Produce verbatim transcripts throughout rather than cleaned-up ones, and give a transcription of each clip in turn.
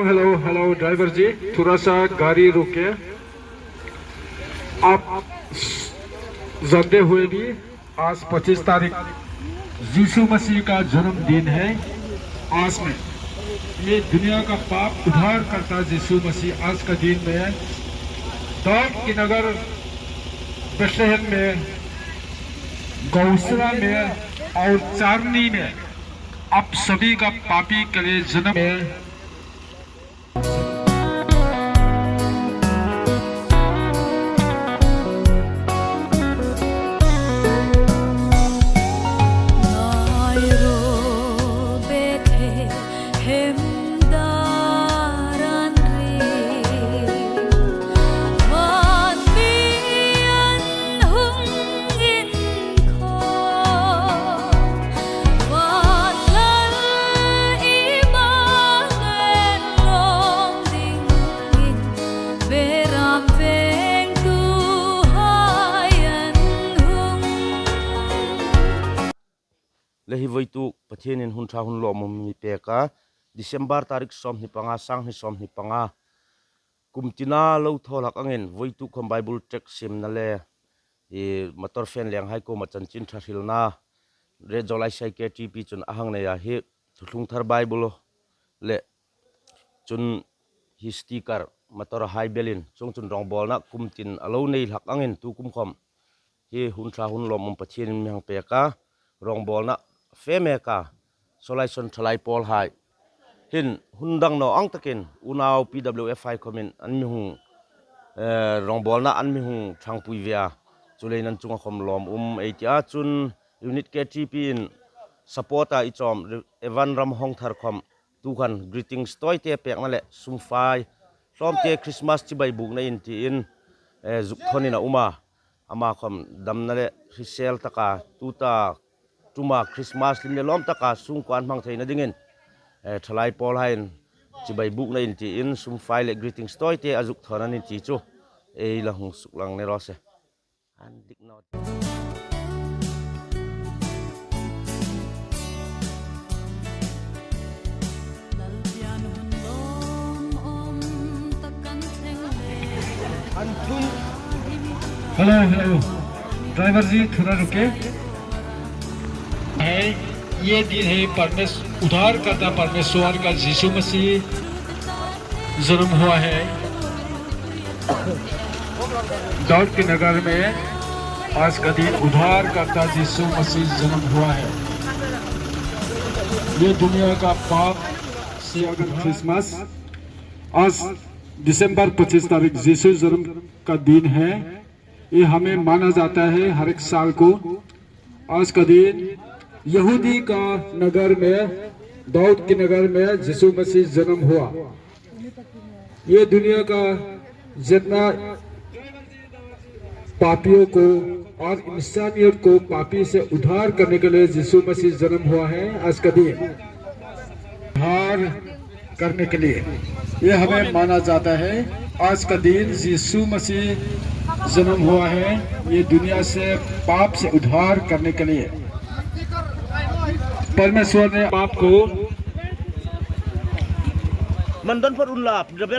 Hello, hello, driver ji, थोड़ा सा गाड़ी रोके। आप जानते हुए भी आज पच्चीस तारीख यीशु मसीह का जन्मदिन है। आज में ये दुनिया का पाप उद्धार करता यीशु मसीह आज का दिन में दाऊद की नगर बेथलेहम में, गौशाला में और चारनी में आप सभी का पापी के लिए जन्म है। Le hi voituk Pathienin hun ṭha hun lawmum mi pek a, December tarik sawmhni panga, sanghni sawmhni panga, kum tina lo thaw hlak angin voituk khawm Bible tract siemna le, i, motor fen lenghai kuoma chanchin ṭha hrilna, Retzawl I C I K T P chun a hang nei a, hi Thuthlung Thar Bible le chun hi sticker motor hai belin, chuongchun rawngbawlna kum tin a lo nei hlak angin tu kum khawm hi hun ṭha hun lawmum Pathienin mi hang pek a, rawngbawlna fe mek a, Solaison ṭhalai pawlhai hin hun dang naw ang takin unau P W F hai khawmin an mi hung, eh, rawngbawlna an mi hung ṭhangpui ve a, chuleiin an chunga khawm lawmum ei ti a. Chun Unit K T P in support a i chawm Evan Ramhawngthar khawm tu khan greetings tawite pekna le sumfai hlawmte Christmas chibai bukna in tiin, eh, zuk thonin a um a. Ama khawm damna le hrisel taka tuta ṭuma Christmas hlim le lawm taka sungkuo an hmang theina dingin, eh, ṭhalai pawlhaiin chibai bukna in tiin sumfai le greetings tawite a zuk thawn a ni ti chu ei la hung suklang ni raw se. An dik naw. Hello, hello. Driver ji, थोड़ा रुके। है, ये दिन है परमेश-, उद्धारकर्ता परमेश्वर का, यीशु मसीह जन्म हुआ है। दाऊद के नगर में आज का दिन उद्धारकर्ता यीशु मसीह जन्म हुआ है। ये दुनिया का पाप से अगर क्रिसमस, आज दिसंबर पच्चीस तारीख यीशु जन्म का दिन है। ये हमें माना जाता है हर एक साल को। आज का दिन यहूदी का नगर में, दाऊद के नगर में यीशु मसीह जन्म हुआ। ये दुनिया का जितना पापियों को और इंसानियत को पापी से उद्धार करने के लिए यीशु मसीह जन्म हुआ है। आज का दिन उद्धार करने के लिए ये हमें माना जाता है। आज का दिन यीशु मसीह जन्म हुआ है, ये दुनिया से पाप से उद्धार करने के लिए। परमेश्वर ने पाप को,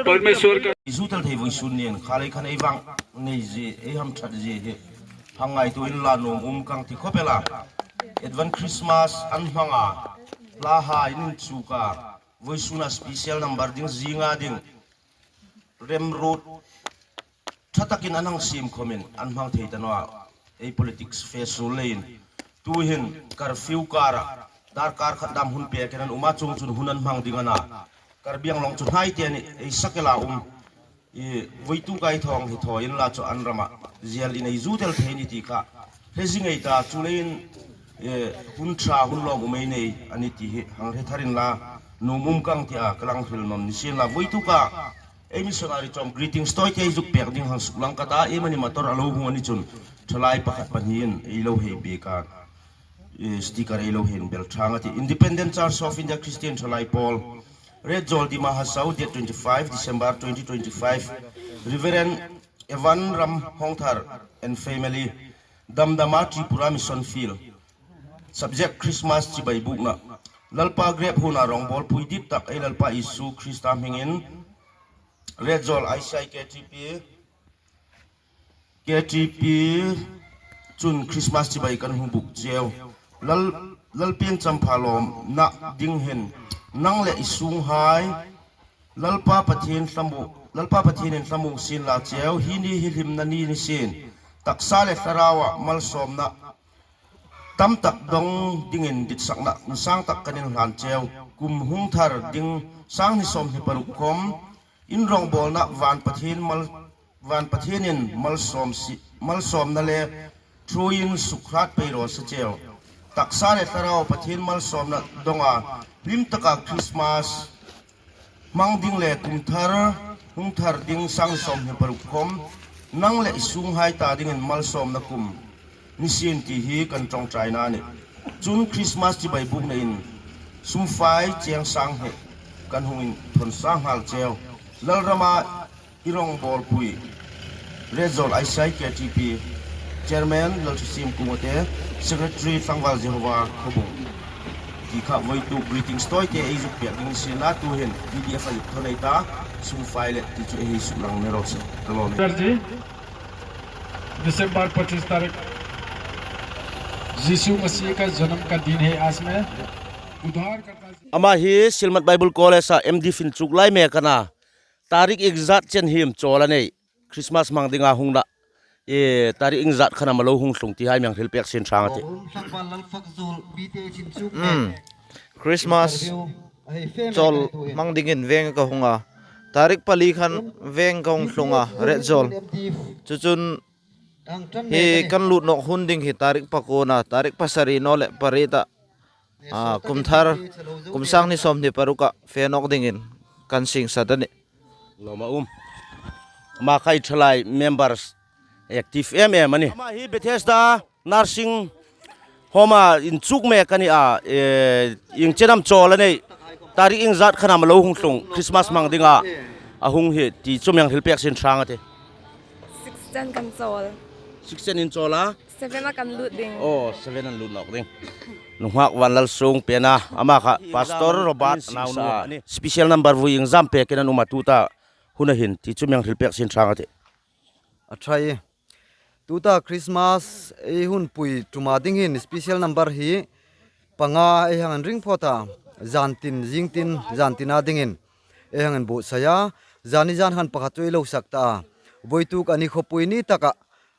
परमेश्वर का zu tel thei vawisun nen kha lei khan ei vang nei zie, ei hamṭhat zie hi hang ngaituo inla nuom um ka ti khawp el a. Advent Christmas an hmang a, hla ha in inchuk a, vawisuna special number ding, zinga ding remruot ṭha takin an hang siem khawmin an hmang thei ta naw a, ei politics fe suol leiin. Tuhin curfew kara darkar khat dam hun pekin an um a, chuongchun hun an hmang ding a na. Karbi Anglong chu hnai te a nih, ei sak el a um. I, voituk ei thaw hi thaw inla chu an rama ziel in ei zu tel thei ni ti kha hre zing ei ta, chuleiin, eh, hun ṭha hun lawmum ei nei a ni ti hi hang hre thar inla nuom um ka ti a, ka lang hril nawn ni sienla. Voituka ei missionary chawm greetings tawite ei zuk pek ding hang suklang ka ta, ei mani motor a lo hung a ni chun ṭhalai pakhat pahniin ei lo hei bik a, eh, sticker ei lo hei bel ṭhang a tih. Independent Church of India Christian Ṭhalai Pawl, Retzawl, Dima Hasao, date twenty-five December twenty twenty-five, Reverend Evan Ramhawngthar and family, Damdama, Tripura Mission Field. Subject: Christmas chibai bukna. Lalpa grep huna rongbawlpui dit tak ei Lalpa Isu Krista hmingin Retzawl I C I K T P, K T P chun Christmas chibai kan hung buk cheu. Lal, Lal pieng champha lawmna ding hin nang le i sunghai Lalpa Pathien hlamu, Lalpa Pathienin hlamu sin la cheu, hi ni hi hlimna ni ni sin. Taksa le thlaraua malsawmna tam tak dong dingin ditsakna insang tak kan inhlan cheu. Kum hung thar ding sang hni sawmhni paruk khom in rongbawlna van Pathien mal, van Pathienin malsawm si, malsawmna le thuin sukhrat pei raw se cheu. Taksa le thlarau Pathien malsawmna donga hlim taka Christmas hmang ding le kum thar, hung thar ding sang hni sawmhni paruk khom nang le i sunghai ta dingin malsawmna kum ni sin ti hi kan ṭawngṭaina a nih. Chun Christmas chibai bukna in sumfai cheng sang hni kan hung inthawn sang nghal cheu. Lalrama i rongbawlpui Retzawl I C I K T P Chairman Lalthusim Kungate, Secretary Tlangval Jehova Khawbung ti kha voituk greetings tawite ei zuk pek ding sin la, tuhin P D F a zuk thawn ei ta, sumfai le ti chu ei hei suklang ne raw se. Ka lawm e. Sir ji, दिसंबर पच्चीस तारीख यीशु मसीह का जन्म का दिन है। आज मैं उद्धारकर्ता Ama hi Silmat Bible College-a M.Div inchuk lai mek a na. Tarik exact chen hi am chawl a nei. Christmas hmang dinga hung na. E, tarik exact khan am lo hung tlung ti hai mi hang hril pek sin ṭhang a tih. Christmas chawl hmang dingin veng ka hung a. Tarik pali khan veng ka hung tlung a, Retzawl. Chu chun hi kan lut nawk hun ding hi tarik pakuona, tarik pasari naw le pariet a, a, kum thar, kum sang hni sawmhni paruka fe nawk dingin kan singsat a nih. Lawm a um. Ama kha i thalai members active em em a nih. Ama hi Bethesda Nursing Home-a inchuk mek a ni a, e, ieng chen am chawl a nei. Tarik exact khan am lo hung tlung Christmas hmang dinga a hung hi ti chu mi hang hril pek sin ṭhang a tih. Six chen kan chawl. Six chen in chawl a? Seven-a kan lut ding. Oh, seven an lut nawk ding. Nunghak Vanlalsung pena, ama kha Pastor Robert naunu a. Special number vui iengzam pekin an um a tuta huna hin ti chu mi hang hril pek sin ṭhang a tih. A ṭha e. Tuta Christmas ei hun pui ṭuma ding hin special number hi panga ei hang inring phawt a, zantin, zingtin, zantina dingin ei hang inbuotsai a, zani zan khan pakhat chu ei lo sak ta a. Voituk a ni khawpui ni taka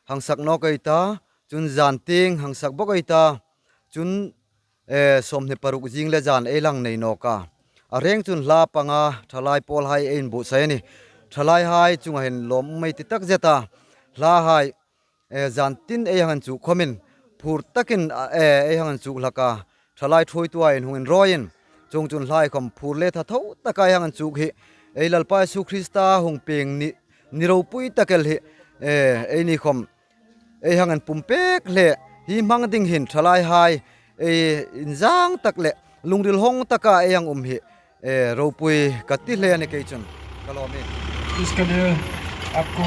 hang sak nawk ei ta, chun zantieng hang sak bawk ei ta, chun, e, sawmhni paruk zing le zan ei hang nei nawk a. A reng chun hla panga thalai pawlhai ei inbuotsai a nih. Thalaihai chunga hin lawm um ei ti tak zet a. Hlahai, e, zantin ei hang inchuk khomin phur takin, a, e, ei hang inchuk hlak a. Thalai thuoituhaiin hung inrawiin, chuongchun hlai khom phur le thatho taka ei hang inchuk hi ei Lalpa Isu Krista hung pieng ni, ni ropui tak el hi, e, eini khom ei hang inpumpek hle, hi hmang ding hin thalaihai ei inzang tak le lungril hawng taka ei hang um hi, e, ropui ka ti hle a nih kei chun. Ka lawm e. इसके लिए आपको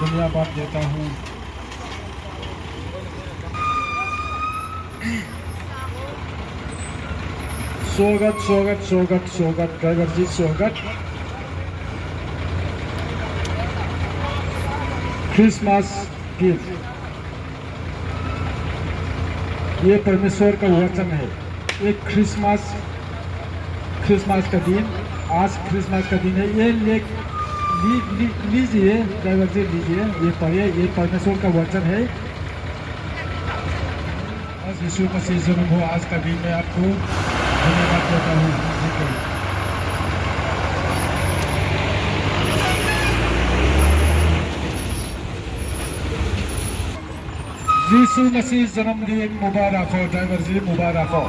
धन्यवाद देता हूँ। स्वागत, स्वागत, स्वागत, स्वागत, driver जी, स्वागत। Christmas gift, ये परमेश्वर का वचन है। ये Christmas, Christmas का दिन, आज Christmas का दिन है। ये ले, ली, ली, लीजिए, driver जी, लीजिए, ये पढ़िए, ये परमेश्वर का वचन है। आज यीशु मसीह जन्म हुआ, आज का दिन मैं आपको धन्यवाद देता हूँ। यीशु मसीह जन्मदिन मुबारक हो, driver जी, मुबारक हो।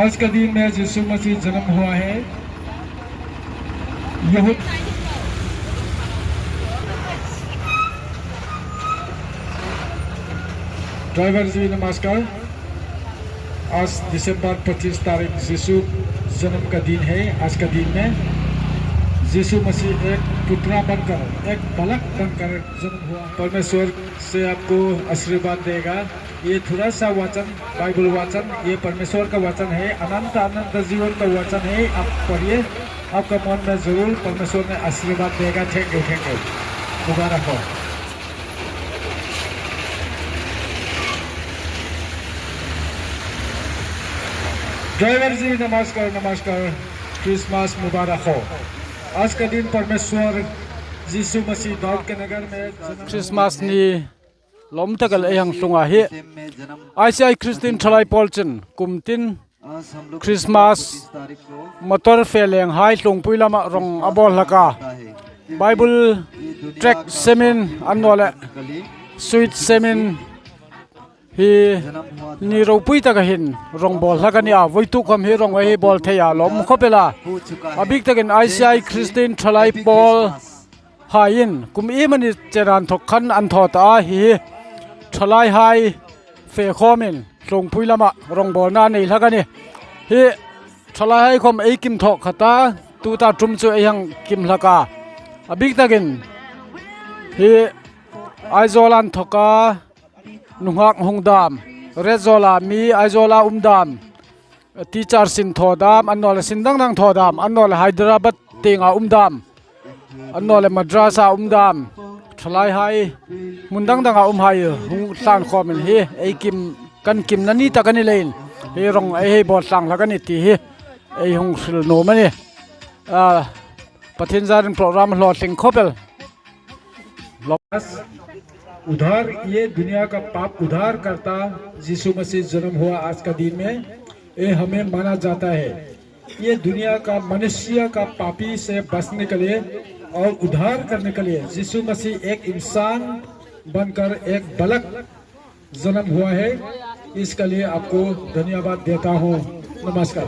आज का दिन में यीशु मसीह जन्म हुआ है। यहूद-, driver जी, नमस्कार। आज दिसंबर पच्चीस तारीख यीशु जन्म का दिन है। आज का दिन में यीशु मसीह एक पुत्रा बनकर, एक बालक बनकर जन्म हुआ। परमेश्वर से आपको आशीर्वाद देगा। ये थोड़ा सा वचन, बाइबल वचन, ये परमेश्वर का वचन है, अनंत अनंत जीवन का वचन है। आप पढ़िए, आपका मन में जरूर परमेश्वर ने आशीर्वाद देगा। Thank you, thank you। मुबारक हो। ड्राइवर जी, नमस्कार, नमस्कार। क्रिसमस मुबारक हो। आज का दिन परमेश्वर यीशु मसीह दाऊद के नगर में जन्म Christmas ni lawm tak el ei hang tlung a hi. ICI Christian Thalai Pawl chun kum tin Christmas motor fe leng hai Hlungpui lama rong a bawl hlak a. Bible tract semin annawleh sweet semin hi ni ropui taka hin rong bawl hlak a ni a. Voituk khom hi rong ei bawl thei a, lawm khop el a. A bik takin ICI Christian Thalai Pawl haiin kum iemani chen inthok khan an thaw ta a, hi hi thalai hai fe khomin Hlungpui lama rong bawlna nei hlak a nih. Hi thalai hai khom ei kim thaw kha ta, tuta ṭum chu ei hang kim hlak a. A bik takin hi Aizawl a inthok a, nunghak hung dam, Retzawla mi Aizawl a um dam, teacher sin thaw dam, annawleh sin dang dang thaw dam, annawleh Hyderabad tienga um dam, annawleh Madras a um dam, thalai hai hmun dang danga um hai hung tlan khomin hi ei kim, kan kimna ni tak a ni leiin hi rong ei hei bawl tlang hlak a nih ti hi ei hung hril nuom a nih. A, Pathien zarin program hlawtling khop el. उद्धार, ये दुनिया का पाप उद्धार करता यीशु मसीह जन्म हुआ आज का दिन में, ये हमें माना जाता है। ये दुनिया का मनुष्य का पापी से बचने के लिए और उद्धार करने के लिए यीशु मसीह एक इंसान बनकर एक बालक जन्म हुआ है, इसके लिए आपको धन्यवाद देता हूँ। नमस्कार।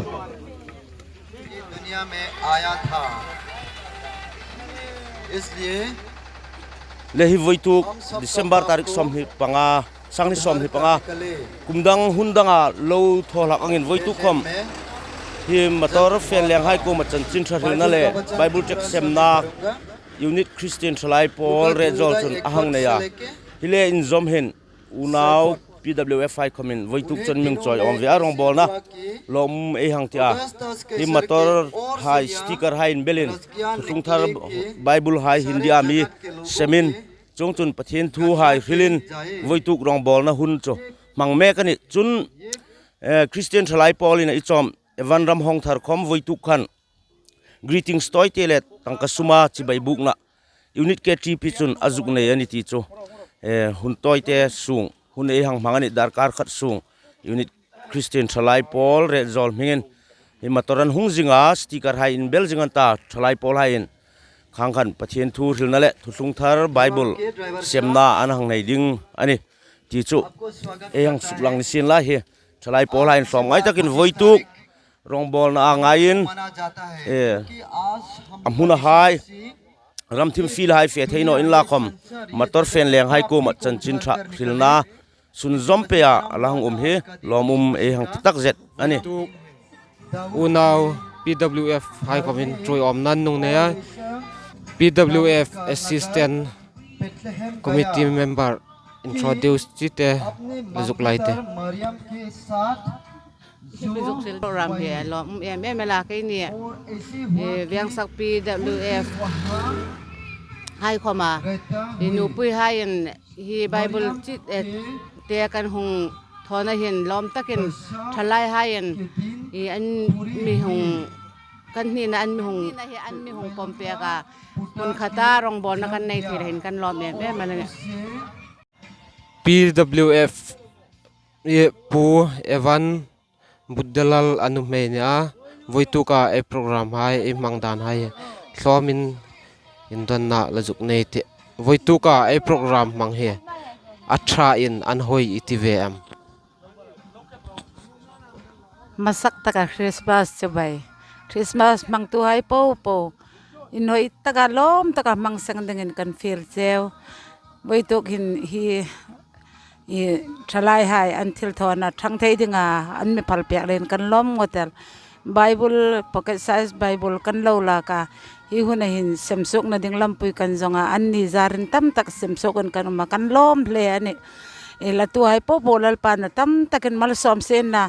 दुनिया में आया था, इसलिए Le hi voituk December tarik sawmhni panga, sangni sawmhni panga, kum dang hun danga lo thaw hlak angin voituk khom hi motor fe leng hai kuoma chanchin ṭha hrilna le Bible tract semna unit Christian Thalai Pawl Retzawla chun a hang nei a. Hi le inzawm hin unau PWF hai khomin voituk chun mi hung chawi awm ve a, rongbawlna lawm ei hang ti a. Hi motor hai sticker hai inbelin, Thuthlung Thar Bible hai Hindi a mi semin, chuongchun Pathien thu hai hrilin voituk rongbawlna hun chu hmang mek a nih. Chun, eh, Christian Thalai Pawlin a i chawm Evan Ramhawngthar khom voituk khan greetings tawite le tangka suma chibai bukna unit KTP chun a zuk nei a nih ti chu, eh, hun tawite sung, hun ei hang hmang a nih, darkar khat sung unit Christian Thalai Pawl Retzawl hmingin hi motor an hung zing a, sticker hai inbel zing an ta, Thalai Pawl haiin khang khan Pathien thu hrilna le Thuthlung Thar Bible semna an hang nei ding a nih ti chu ei hang suklang ni sien la hi. Thalai Pawl haiin hlawm ngai takin voituk rongbawlna a ngaiin, eh, a hmuna hai, ramthim field hai fe thei naw inla khom, motor fe leng hai kuoma chanchin ṭha hrilna sunzawm peia a la hang um hi lawmum ei hang ti takzet a nih. Unau PWF hai khomin chawi awmna an hung nei a, PWF Assistant Committee Member introduce chite la zuk lai te. Zuk hril program hi a lawmum em em a la, keini, eh, Vengsak PWF hai khoma, eh, nupui haiin hi Bible chi, eh, te kan hung thawna hin lawm takin thalai haiin, eh, an mi hung, kan hnina an mi hung, an mi hung pawm pek a, hmun khata rongbawlna kan nei thei hin kan lawm em em a la nih. PWF, eh, Pu Evan Buddhalal a nuhmei a nih a, voituka ei program hai, ei hmang dan hai hlawmin indonna la zuk nei tih. Voituka ei program hmang hi a ṭhain a nuoi i ti ve am? Hmasa taka Christmas chibai. Christmas hmangtuhai popo, inhawi taka, lawm taka hmang seng dingin kan fiel cheu. Voituk hin hi, i, thalai hai an thilthawna ṭhang thei dinga an mi phal pek leiin kan lawm ngawt el. Bible, pocket size Bible kan lo lak a, hi huna hin semsuokna ding lampui kan zawng a, anni zarin tam tak semsuokin kan um a, kan lawm hle a nih. I latuhai popo Lalpan a tam takin malsawm sien la,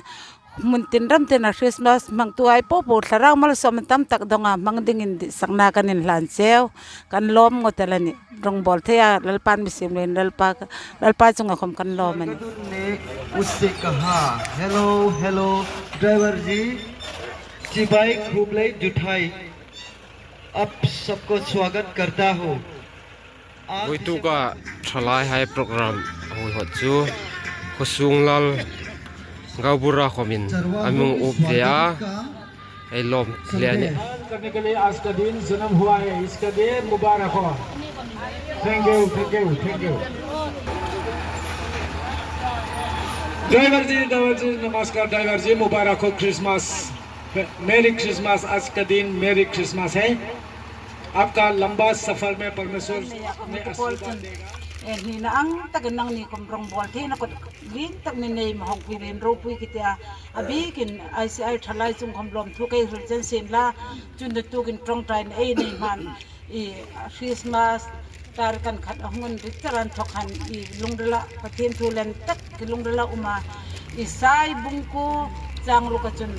hmun tin ram tina Christmas hmangtuhai popo thlarau malsawm tam tak dawnga hmang dingin ditsakna kan inhlan cheu, kan lawm ngawt el a nih. Rawngbawl theia Lalpan mi siem leiin Lalpa, Lalpa chunga khawm kan lawm a nih. स्वागत ने उससे कहा, "hello, hello, driver जी, चिबाई खूब ले जुठाई, आप सबको स्वागत करता हूँ।" आज Voituka thalaihai program hoi hot chu Khawsunglal Gaubura khawmin a mi up ve a, ei lawm hle a nih. करने के लिए आज का दिन जन्म हुआ है, इसका दिन मुबारक हो। Thank you, thank you, thank you. Driver ji, driver ji, नमस्कार, ड्राइवर जी, मुबारक हो क्रिसमस। मेरी क्रिसमस, आज का दिन मेरी क्रिसमस है। आपका लंबा सफर में परमेश्वर ने आशीर्वाद देगा। E, hnina ang takin nangni khawm rawngbawl theina kawt lien tak ni nei ma hawng pui len ropui ki tia. A bikin I C I thalai chung khawm lawmthu kei hril chen sien la, chun da tukin ṭawngṭaina ei nei hman. I Christmas tar kan khat a hung rit char an thawk han i lungrila Pathien thu len tak ki lungrila um a. Isai bung kuo chang ruk a chun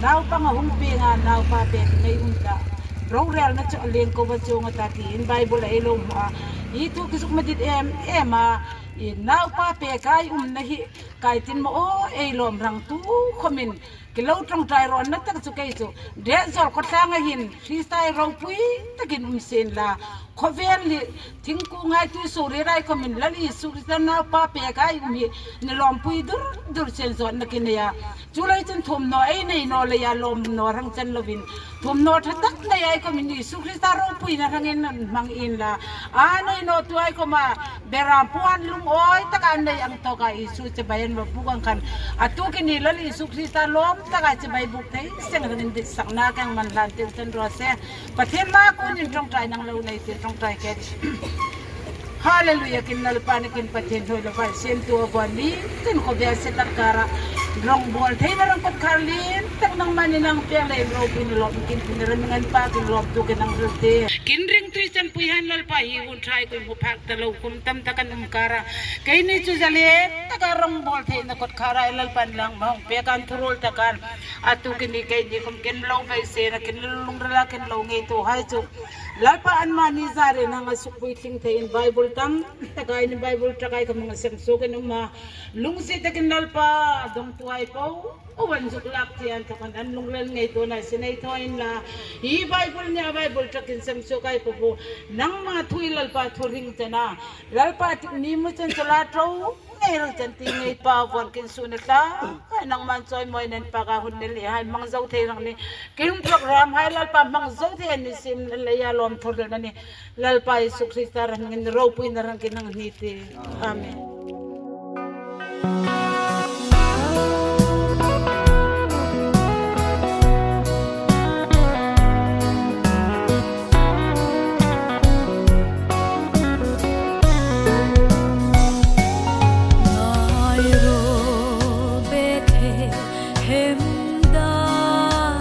naupang a hung pieng a, naupa pek mei um ta. Rorelna chu a leng ko va chuong a ta tiin Bible a ei lo hmu a. I thu ki suk ma dit em em a. I naupa pek ai umna hi kai tin ma aw ei lawm rang tu khawmin ki lo ṭawngṭai rawnna tak chu kei chu. Dre zawl khawtlanga hin Krista ei ropui takin um sien la. Khawvel hi thingkunghai tuisuorirai khawmin Lal Isu Krista naupa pek ai um hi ni lawmpui dur dur chen zawtna ki nei a. Chu lai chun thum naw ei nei naw leia lawm naw rang chen lovin. Thum naw ṭha tak nei ai khawmin Isu Krista ropuina rangin an hmang inla. A nei naw tu ai khawma beram puan lungawi taka an nei ang tawka Isu chibai an lo buk ang khan. A tukin i Lal Isu Krista lawm taka chibai buk thei seng rangin ditsakna kang man hlan tin chen raw se. Pathien ma kunin ṭawngṭai nang lo nei ti ṭawngṭai ke. Hallelujah, kin Lalpa ni kin Pathien hoi lo kai sien tu a buan ni tin khawbel se tak kara. Rawngbawl theina rang kawt khar lien tak nangman ni nang pek lei ropui ni lawm kin tin ram ngan pa kin lawm tu kin nang hril te. Kin ring tui chanpui han Lalpa hi hun thai kun hmu phak ta lo kum tam tak an um kara. Keini chu zale taka rawngbawl theina kawt khara Lalpan lang ma hawng pek an thurul takan. A tukin i keini khawm kin lo beiseina kin lungrila kin lo ngeitu hai chu. Lalpa an mani zarin hang a suk puitling theiin Bible tam taka in Bible takai khawm hang a semsuokin um a. Lungsiet takin Lalpa dawngtu ai po. Aw an zuk lak ti an thawk an an lungril ngei tuna sinei thaw inla. Hi Bible nia Bible takin semsuok ai po po. Nangma thu i Lalpa thu ring chena. Lalpa ti ni mu chen chu la ṭo. Ngei rang chen ti ngei pa von kin su na tla. Nangman chawimawi nen pa ka hun ni le hai hmang zo thei rang ni. Kin program hai Lalpa hmang zo thei ni sin leia lawm thur na ni. Lalpa Isu Krista rang ngin ropuina rang kin nang ni ti. Amen.